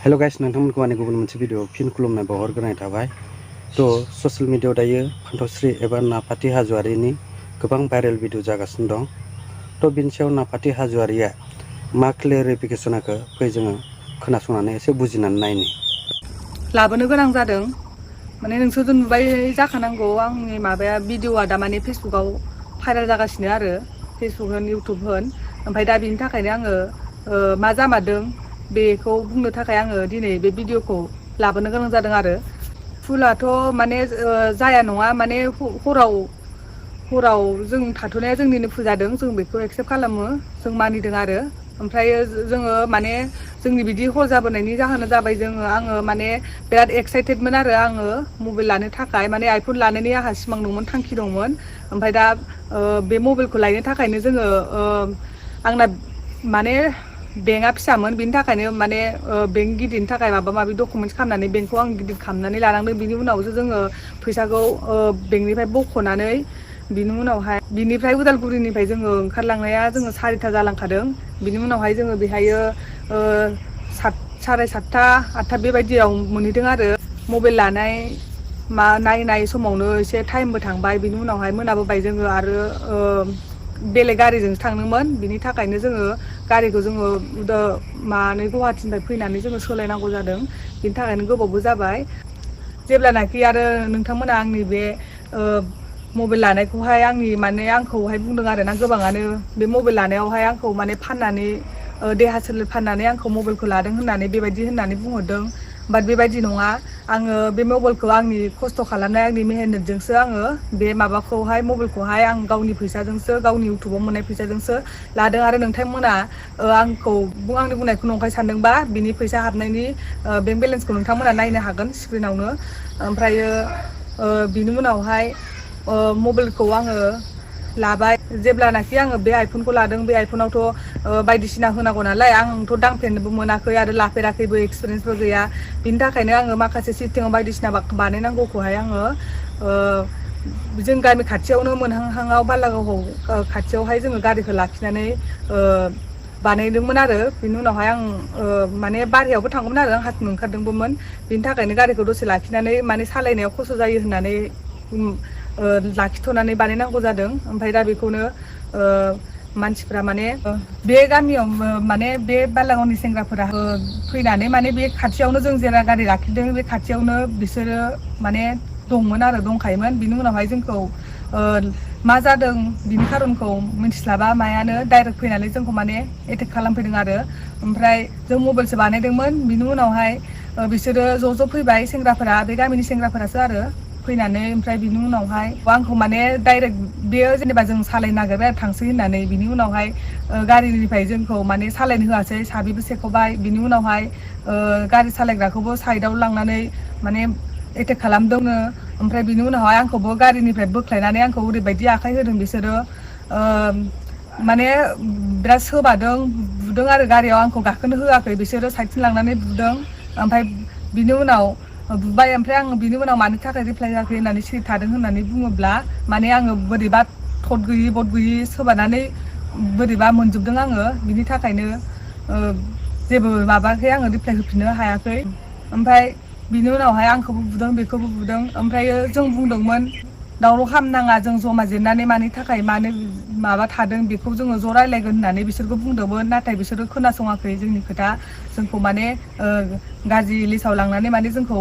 हेल' guys नोंथांमोनखौ आंनि गुबुन मोनसे भिडिअ फिन खुलुमनाय बावहरग्रोनाय थाबाय। ससियेल मिडियायाव दायो फान्थावस्रि एबा नाफाथि हाज'वारिनि गोबां भाइरेल भिडिअ जागासिनो दं। बिनि सायाव नाफाथि हाज'वारिया मा क्लेरिफिकेसन होखो फै जोङो खोनासंनानै एसे बुजिनानै नायनि। लाबोनो गोनां जादों माने नोंसोरथ' नुबाय जाखानांगौ आंनि माबाया भिडिअआ दा माने फेसबुकाव भाइरेल जागासिनो आरो फेसबुक होन इउटुब होन। ओमफ्राय दा बिनि थाखायनो आङो मा जामारदों बेखौ बुंनो थाखाय आङो दिनै बे भिडिअखौ लाबोनो गोनां जादों आरो। भुलाथ' माने जाया नङा माने हराव जों थाथ'नाया जोंनिनो भुल जादों, जों बेखौ एक्सेप्ट खालामो, जों मानिदों आरो। ओमफ्रायो जोङो माने जोंनि बिदि हर जाबोनायनि जाहोना जाबाय आङो माने बिराद एक्साइटेडमोन आरो आङो मबाइल लानो थाखाय माने आइफन लानायनि आंहा सिमां दंमोन, थांखि दंमोन। ओमफ्राय दा बे मबाइलखौ लायनो थाखायनो जोङो आंना माने बेंकआ फिसामोन बिनि थाखायनो माने बेंक गिदिरनि थाखाय माबा माबि डकुमेन्टस खालामनानै बेंकखौ आं गिदिर खालामनानै लानांदों। बिनि उनावसो जोङो फैसाखौ बेंकनिफ्राय बख'नानै बिनि उनावहाय बिनिफ्राय उदालगुरिनिफ्राय जोङो ओंखारलांनाया जोङो 4ता जालांखादों। बिनि उनावहाय जोङो बेहायो साराय 7ता 8ता बेबायदियाव मोनहैदों आरो। मबाइल लानाय नायनाय समावनो एसे टाइमबो थांबाय, बिनि उनावहाय मोनाबोबाय जोङो आरो बेलेग गारिजोंसो थांदोंमोन। बिनि थाखायनो जोङो गारिखौ जोङो गुवाहाटिनिफ्राय फैनानै जोङो सोलायनांगौ जादों। बिनि थाखायनो गोबावबो जाबाय। जेब्लानाखि आरो नोंथांमोना आंनि बे मबाइल लानायखौहाय आंखौहाय बुंदों आरो ना गोबाङानो बे मबाइल लानायावहाय आंखौ माने फाननानै देहा सोलेर फाननानै आंखौ मबाइलखौ लादों होननानै बेबायदि होननानै बुंहरदों। बाट बेबायदि नङा, आङो बे मबाइलखौ आंनि खस्थ' खालामनाय आंनि मेहनतजोंसो आङो बे मबाइलखौहाय आं गावनि फैसाजोंसो, गावनि इउटुबाव मोननाय फैसाजोंसो लादों। आरो नोंथांमोना आंनि बुंनायखौ नंखाय सानदोंबा बिनि फैसा हाबनायनि बेंक बेलेन्सखौ नोंथांमोना नायनो हागोन स्क्रिनावनो। ओमफ्रायो बिनि उनावहाय मबाइलखौ आङो लाबाय। जेब्लानाखि आङो बे आइफनखौ लादों, बे आइफनावथ' बायदिसिना होनांगौ नालाय, आंथ' दांफेरनोबो मोनाखै आरो लाफेराखैबो, एक्सपिरियेन्सबो गैया। बिनि थाखायनो आङो माखासे सिस्टेमाव बायदिसिना बानायनांगौखौहाय आङो जों गामि खाथियावनो मोनहांहांआव बालागावआव खाथियावहाय जोङो गारिखौ लाखिनानै बानायदोंमोन आरो। बिनि उनावहाय आं माने बारहेरायावबो थांगौमोन आरो, आं हासुनो ओंखारदोंबोमोन। बिनि थाखायनो गारिखौ दसे लाखिनानै माने सालायनायाव खस्थ' जायो होननानै लाखिथ'नानै बानायनांगौ जादों। ओमफ्राय दा बेखौनो मानसिफ्रा माने बे गामियाव माने बे बालागावनि सेंग्राफोरा फैनानै माने बे खाथियावनो जों जेला गारि लाखिदों बे खाथियावनो बिसोरो माने दंखायोमोन। बिनि उनावहाय जोंखौ मा जादों बिनि खारनखौ मिथिस्लाबा मायानो डाइरेक्ट फैनानै जोंखौ माने एटेक खालामफैदों आरो। ओमफ्राय जों मबाइलसो बानायदोंमोन। बिनि उनावहाय बिसोरो ज' फैबाय, सेंग्राफोरा, बे गामिनि सेंग्राफोरासो आरो फैनानै। ओमफ्राय बिनि उनावहाय आंखौ माने डाइरेक्ट बेयो जेनेबा जों सालायनो नागिरबाय आरो थांसै होननानै, बिनि उनावहाय गारिनिफ्राय जोंखौ माने सालायनो होआसै, साबिबो सेख'बाय। बिनि उनावहाय गारि सालायग्राखौबो साइडआव लांनानै माने एटेक खालामदोंनो। ओमफ्राय बिनि उनावहाय आंखौबो गारिनिफ्राय बोख्लायनानै आंखौ ओरैबायदि आखाइ होदों बिसोरो, माने बिराद सोबादों, बुदों आरो। गारियाव आंखौ गाखोनो होआखै, बिसोरो साइडथिं लांनानै बुदों। ओमफ्राय बिनि उनाव बुबाय। ओमफ्राय आं बिनि उनाव मानि थाखाय रिप्लाय होआखै होननानै सिरि थादों होननानै बुङोब्ला, माने आङो बोरैबा थद गैयि सोबानानै बोरैबा मोनजोबदों आङो। बिनि थाखायनो जेबो माबायाखै, आङो रिप्लाय होफिननो हायाखै। ओमफ्राय बिनि उनावहाय आंखौबो बुदों, बेखौबो बुदों। ओमफ्रायो जों बुंदोंमोन दावराव खालामनाङा, जों जमा जिरनानै मानि थाखाय मानो माबा थादों बेखौ जोङो ज' रायलायगोन होननानै बिसोरखौ बुंदोंमोन। नाथाय बिसोरो खोनासङाखै जोंनि खोथा, जोंखौ माने गाज्रि लिसाव लांनानै माने जोंखौ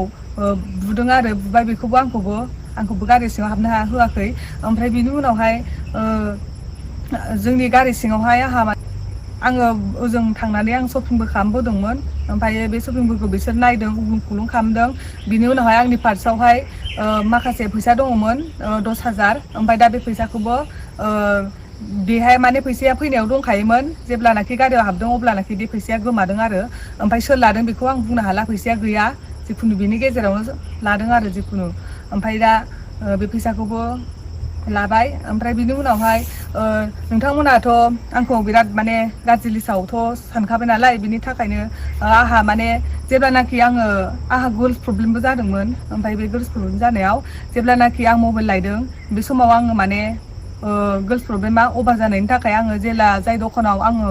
बुदों आरो। बुबाय बेखौबो आंखौबो गारि सिङाव हाबनो होआखै। ओमफ्राय बिनि उनावहाय जोंनि गारि सिङावहाय आङो ओजों थांनानै आं शपिंबो खालामबोदोंमोन। ओमफ्रायो बे शपिंफोरखौ बिसोर नायदों, उग्लुं खुग्लुं खालामदों। बिनि उनावहाय आंनि पार्सआवहाय माखासे फैसा दङमोन, 10,000। ओमफ्राय दा बे फैसाखौबो बेहाय माने फैसाया फैनायाव दंखायोमोन, जेब्लानाखि गारियाव हाबदों अब्लानाखि बे फैसाया गोमादों आरो। ओमफ्राय सोर लादों बेखौ आं बुंनो हाला, फैसाया गैया। जिखुनु बेनि गेजेरावनो लादों आरो जिखुनु। ओमफ्राय दा बे फैसाखौबो लाबाय। ओमफ्राय बिनि उनावहाय नोंथांमोनाथ' आंखौ बिराद माने गाज्रि लिसावथ' सानखाबाय नालाय, बिनि थाखायनो आंहा माने जेब्लानाखि आंहा गार्लस प्रब्लेमबो जादोंमोन। ओमफ्राय बे गार्लस प्रब्लेम जानायाव जेब्लानाखि आं मबाइल लायदों, बे समाव आङो माने गार्लस प्रब्लेमा अभार जानायनि थाखाय आङो जेला जाय दखानाव आङो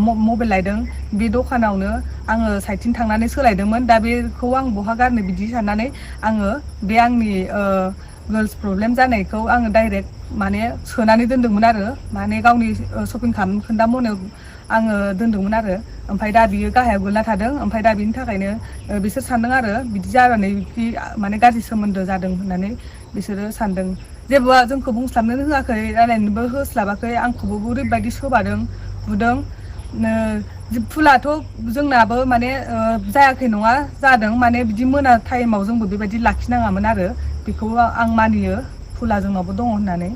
मबाइल लायदों बे दखानावनो आङो साइडथिं थांनानै सोलायदोंमोन दा बेखौ आं बहा गारनो बिदि साननानै आङो बे आंनि गार्ल्स प्रब्लेम जानायखौ आङो डाइरेक्ट माने सोनानै दोनदोंमोन आरो माने गावनि शपिं खालामनो खोन्था मनायाव आङो दोनदोंमोन आरो ओमफ्राय दा बियो गाहायाव गोलैना थादों ओमफ्राय दा बिनि थाखायनो बिसोर सानदों आरो बिदि जानानै माने गाज्रि सोमोन्दो जादों होननानै बिसोरो सानदों जेबो जोंखौ बुंस्लाबनो होआखै रायलायनोबो होस्लाबाखै आंखौबो ओरैबायदि सोबादों बुदों फुलाथ' जोंनाबो माने जायाखै नङा जादों माने बिदि मोना टाइमाव जोंबो बेबायदि लाखिनाङामोन आरो बेखौ आं मानियो फुला जोंनावबो दङ होननानै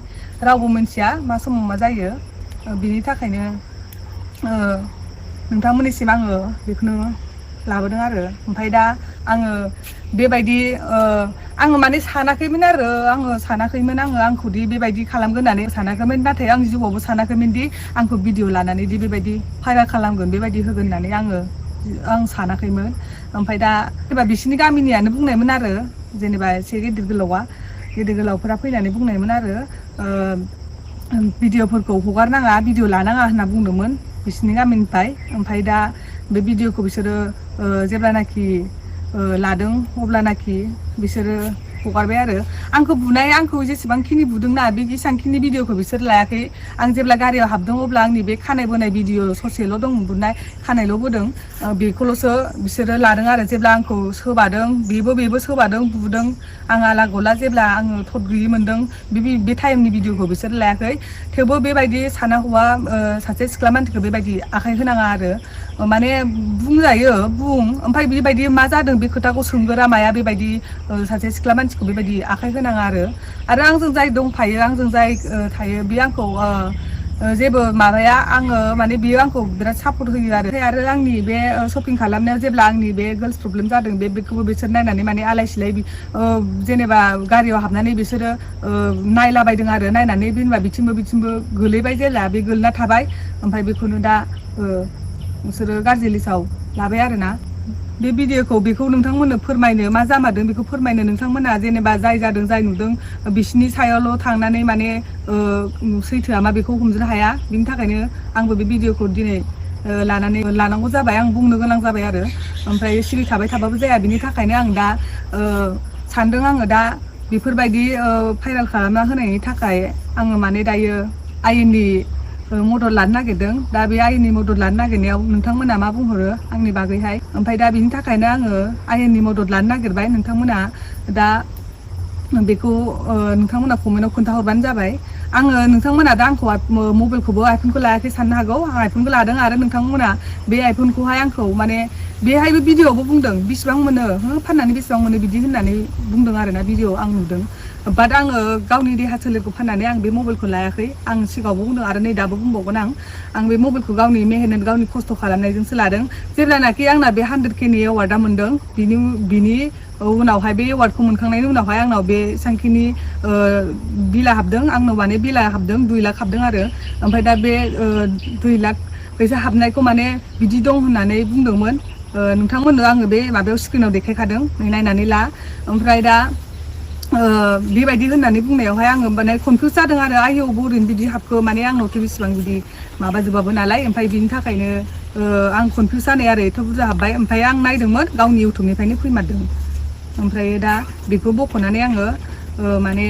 रावबो मिथिया मा समाव मा जायो बिनि थाखायनो नोंथांमोननिसिम आङो बेखौनो लाबोदों आरो ओमफ्राय दा आङो बेबायदि आङो माने सानाखैमोन आरो आंखौदि बेबायदि खालामगोन होननानै सानाखैमोन नाथाय आं जिउआवबो सानाखैमोन दि आंखौ भिडिअ लानानै दि बेबायदि भाइरेल खालामगोन बेबायदि होगोन होननानै आं सानाखैमोन ओमफ्राय दा जेनेबा बिसोरनि गामिनियानो बुंनायमोन आरो जेनेबा एसे गेदेर गोलावफोरा फैनानै बुंनायमोन आरो भिडिअफोरखौ हगारनाङा भिडिअ लानाङा होनना बुंदोंमोन बिसोरनि गामिनिफ्राय ओमफ्राय दा बे भिडिअखौ बिसोरो जेब्लानाखि लादों अब्लानाखि बिसोरो हगारबाय आरो आंखौ बुनाय आंखौ जेसेबांखिनि बुदोंना बे जेसांखिनि भिडिअखौ बिसोर लायाखै आं जेब्ला गारियाव हाबदों अब्ला आंनि बे खानाय बोनाय भिडिअ ससेल' दं बुनाय खानायल' बोदों बेखौल'सो बिसोरो लादों आरो जेब्ला आंखौ सोबादों बेबो सोबादों बुदों आं आला गला जेब्ला आङो थद गैयि मोनदों बे टाइमनि भिडिअखौ बिसोर लायाखै थेवबो बेबायदि साना हौवा सासे सिख्ला मानसिखौ बेबायदि आखाइ होनाङा आरो माने बुंजायो बुं ओमफ्राय बेबायदि मा जादों बे खोथाखौ सोंगोरा माया बेबायदि सासे सिख्ला मानसिखौ बेबायदि आखाइ होनाङा आरो आंजों जाय दंफायो आंजों जाय थायो बे आंखौ जेबो माबाया आङो माने बियो आंखौ बिराद सापर्ट होयो आरो आंनि बे शपिं खालामनायाव जेब्ला आंनि बे गार्ल्स प्रब्लेम जादों बेखौबो बिसोर नायनानै माने आलाय सिलाय जेनेबा गारियाव हाबनानै बिसोरो नायलाबायदों आरो नायनानै जेनेबा बिथिंबो गोलैबाय जेला बे गोलैना थाबाय ओमफ्राय बेखौनो दा बिसोरो गाज्रि लिस्टआव लाबाय आरोना बे भिडिअखौ बेखौ नोंथांमोननो फोरमायनो मा जामारदों बेखौ फोरमायनो नोंथांमोना जेनेबा जाय जादों जाय नुदों बिसिनि सायावल' थांनानै माने सैथोआ मा बेखौ हमजोबनो हाया बिनि थाखायनो आंबो बे भिडिअखौ दिनै लानांगौ जाबाय आं बुंनो गोनां जाबाय आरो ओमफ्राय सिरि थाबाय थाबाबो जाया बिनि थाखायनो आं दा सानदों आङो दा बेफोरबायदि भाइरेल खालामना होनायनि थाखाय आङो माने दायो आयेननि मदद लानो नागिरदों दा बे आयेननि मदद लानो नागिरनायाव नोंथांमोना मा बुंहरो आंनि बागैहाय ओमफ्राय दा बिनि थाखायनो आङो आयेननि मदद लानो नागिरबाय नोंथांमोना दा बेखौ नोंथांमोना कमेन्टआव खोन्थाहरबानो जाबाय नोंथांमोना दा आंखौ मबाइलखौबो आइफनखौ लायाखै साननो हागौ आं आइफनखौ लादों आरो नोंथांमोना बे आइफनखौहाय आंखौ माने बेहायबो भिडिअआवबो बुंदों बेसेबां मोनो फाननानै बेसेबां मोनो बिदि होननानै बुंदों आरोना भिडिअ आं नुदों बाट आङो गावनि देहा सोलेरखौ फाननानै आं बे मबाइलखौ लायाखै आं सिगाङावबो बुंदों आरो नै दाबो बुंबावगोन आं बे मबाइलखौ गावनि मेहनत गावनि खस्थ' खालामनायजोंसो लादों जेब्लानाखि आंना बे 100K एवार्डआ मोनदों बिनि उनावहाय बे एवार्डखौ मोनखांनायनि उनावहाय आंनाव बे सांखिनि बिला हाबदों आंनाव माने बिला हाबदों 2 लाख हाबदों आरो ओमफ्राय दा बे 2 लाख फैसा हाबनायखौ माने बिदि दं होननानै बुंदोंमोन नोंथांमोननो आङो बे माबायाव स्क्रिनाव देखायखादों नायनानै ला ओमफ्राय दा बेबायदि होननानै बुंनायावहाय आङो माने कनफिउस जादों आरो आयौ बोरैनो बिदि हाबखो माने आंनावथ' बेसेबां बिदि माबाजोबाबो नालाय ओमफ्राय बिनि थाखायनो आं कनफिउस जानाय आरो एथ' बुरजा हाबबाय ओमफ्राय आं नायदोंमोन गावनि इउटुबनिफ्रायनो फैमारदों ओमफ्राय दा बेखौ बख'नानै आङो माने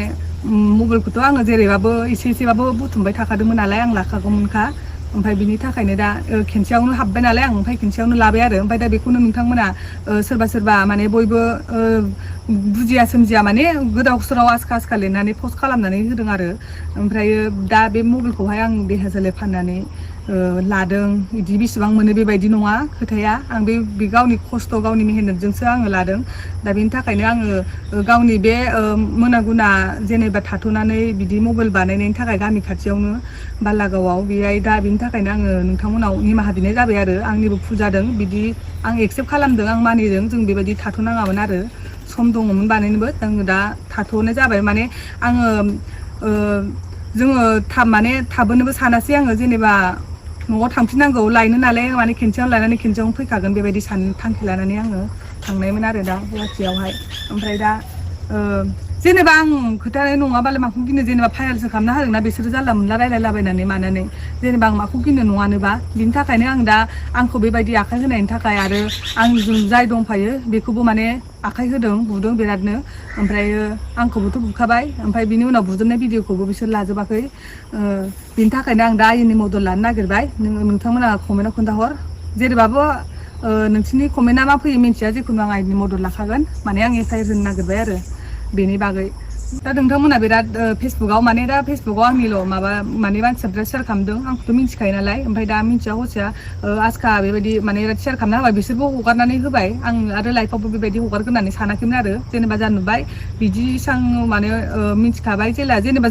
मबाइलखौथ' आङो जेरैबाबो एसेबाबो बुथुमबाय थाखादोंमोन नालाय आं लाखागौमोनखा ओमफ्राय बिनि थाखायनो दा खेनसेयावनो हाबबाय नालाय आं ओमफ्राय खेनसेयावनो लाबाय आरो ओमफ्राय दा बेखौनो नोंथांमोना सोरबा माने बयबो बुजिया सोमजिया माने गोदाव सोराव आसखा लिरनानै पस्ट खालामनानै होदों आरो ओमफ्रायो दा बे मबाइलखौहाय आं देहा सोलेर फाननानै लादों बिदि बेसेबां मोनो बेबायदि नङा खोथाया आं बे गावनि खस्थ' गावनि मेहनतजोंसो आङो लादों दा बेनि थाखायनो आङो गावनि बे मोना गुना जेनेबा थाथ'नानै बिदि मबाइल बानायनायनि थाखाय गामि खाथियावनो बालागावआव बेहाय दा बिनि थाखायनो आङो नोंथांमोनाव निमाहा बिनाय जाबाय आरो आंनिबो भुल जादों बिदि आं एक्सेप्ट खालामदों आं मानिदों जों बेबायदि थाथ'नाङामोन आरो सम दङमोन बानायनोबो आङो दा थाथ'नाय जाबाय माने आङो जोङो माने थाबोनोबो सानासै आङो जेनेबा न'आव थांफिननांगौ लायनो नालाय माने खेनसेयावनो लायनानै खेनसेयावनो फैखागोन बेबायदि थांखि लानानै आङो थांनायमोन आरो दा गुवाहाटियावहाय ओमफ्राय दा जेनेबा आं खोथानाय नङाबालाय माखौ गिनो जेनेबा फाइनालसो खालामना होदोंना बिसोरो जानला मोनला रायलायलाबायनानै मानानै जेनेबा आं माखौ गिनो नङानोबा बिनि थाखायनो आं दा आंखौ बेबायदि आखाइ होनायनि थाखाय आरो आंजों जाय दंफायो बेखौबो माने आखाइ होदों बुदों बिरादनो ओमफ्रायो आंखौबोथ' बुखाबाय ओमफ्राय बिनि उनाव बुजोबनाय भिडिअखौबो बिसोर लाजोबाखै बिनि थाखायनो आं दा आयेननि मदद लानो नागिरबाय नोंथांमोना कमेन्टआव खोन्थाहर जेरैबाबो नोंसिनि कमेन्टआ मा फैयो मिन्थिया जिखुनु आं आयेननि मदद लाखागोन माने आं एफआइआर होनो नागिरबाय आरो बेनि बागै दा नोंथांमोना बिराद फेसबुकाव माने दा फेसबुकाव आंनिल' माबा माने मानसिया बिराद शेयार खालामदों आंखौथ' मिन्थिखायो नालाय ओमफ्राय दा मिन्थिया हसिया आसखा बेबायदि माने बिराद शेयार खालामना होबाय बिसोरबो हगारनानै होबाय आं आरो लाइफआवबो बेबायदि हगारगोन होननानै सानाखैमोन आरो जेनेबा जा नुबाय बिदि सां माने मिन्थिखाबाय जेनेबा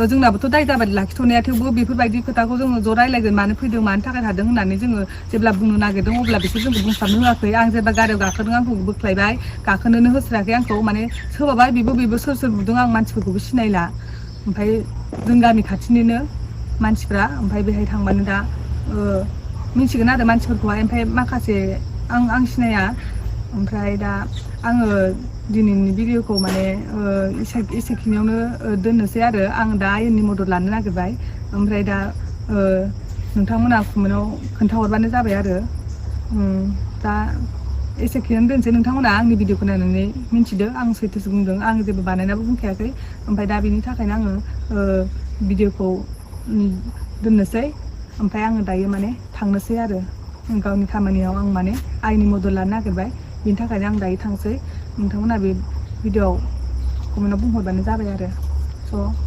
जोंनाबोथ' दाय दाबायदि लाखिथ'नाया थेवबो बेफोरबायदि खोथाखौ जोङो ज' रायलायगोन मानो फैदों मानि थाखाय थादों होननानै जोङो जेब्ला बुंनो नागिरदों अब्ला बिसोर जोंखौ बुंस्लाबनो होआखै आं जेब्ला गारियाव गाखोदों आंखौ बोख्लायबाय गाखोनोनो होस्रायाखै आंखौ माने सोरबाबा बेबो सोर बुदों आं मानसिफोरखौबो सिनायला ओमफ्राय जों गामि खाथिनिनो मानसिफ्रा ओमफ्राय बेहाय थांबानो दा मिन्थिगोन आरो मानसिफोरखौहाय ओमफ्राय माखासे आं सिनाया ओमफ्राय दा आङो दिनैनि भिडिअखौ माने एसेखिनियावनो दोननोसै आरो आं दा आयेननि मदद लानो नागिरबाय ओमफ्राय दा नोंथांमोना कमेन्टआव खोन्थाहरबानो जाबाय आरो दा एसेखिनियावनो दोनसै नोंथांमोना आंनि भिडिअखौ नायनानै मिन्थिदो आं सैथोसो बुंदों आं जेबो बानायनाबो बुंखायाखै ओमफ्राय दा बेनि थाखायनो आङो भिडिअखौ दोननोसै ओमफ्राय आङो दायो माने थांनोसै आरो गावनि खामानियाव आं माने आयेननि मदद लानो नागिरबाय बिनि थाखायनो आं दायो थांसै नोंथांमोना बे भिडिअआव कमेन्टआव बुंहरबानो जाबाय आरो स'